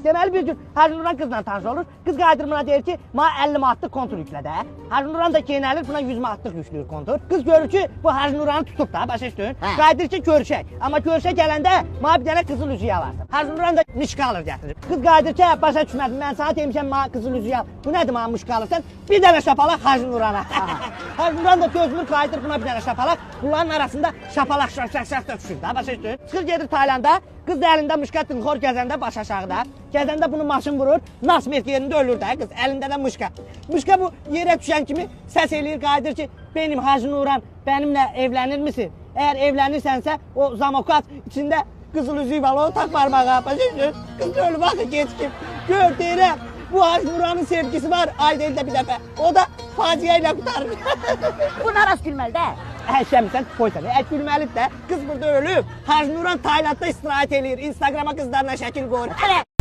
Deməli bir gün Hacı Nuran qızla tanış olur. Qız qayıdır buna deyir ki, "Mənə 50 manatlıq kontur yüklə də." Hacı Nuran da genəlir, buna 100 manatlıq yükləyir kontur. Qız görür ki, bu Hacı Nuranı tutub da, başa düşdün? Hə. Qayıdır ki, görüşək. Amma görüşə gələndə mənə bir dənə qızıl üzüyü alarsan. Hacı Nuran da mişka alır gətirir. Qız qayıdır ki, "Hə, başa düşmədim. Mən sənə demişəm mənə qızıl üzüyü al. Bu nədir mənə mişka alırsan?" Bir dənə şapalaq Hacı Nurana. Hacı Nuran da gözmür qayıdır buna bir dənə şapalaq. Bunların arasında şapalaq şaq şaq şaq da düşür da, başa düşdün? Çıxır gedir Taylanda. Qız da əlində mışka tınxor gəzəndə baş aşağıda. Gəzəndə bunu maşın vurur. Nasmert yerində ölür də qız. Əlində də mışka. Mışka bu yerə düşən kimi səs eləyir qayıdır ki, benim Hacı Nuran benimlə evlənir misin? Əgər evlənirsənsə o zamokat içində qızıl üzüyü var, onu tak parmağa. Başa düşdün? Qız da ölüb axı gecikib. Gör deyirəm, bu Hacı Nuranın sevgisi var ayda ildə bir dəfə. O da faciə ilə qurtarır. Buna rast gülməli də. Əşəmsən, poysan. Gülməlidir də. Qız burada ölüb. Hacı Nuran Taylandda istirahət eləyir. Instagrama qızlarla şəkil qoyur. Hələ.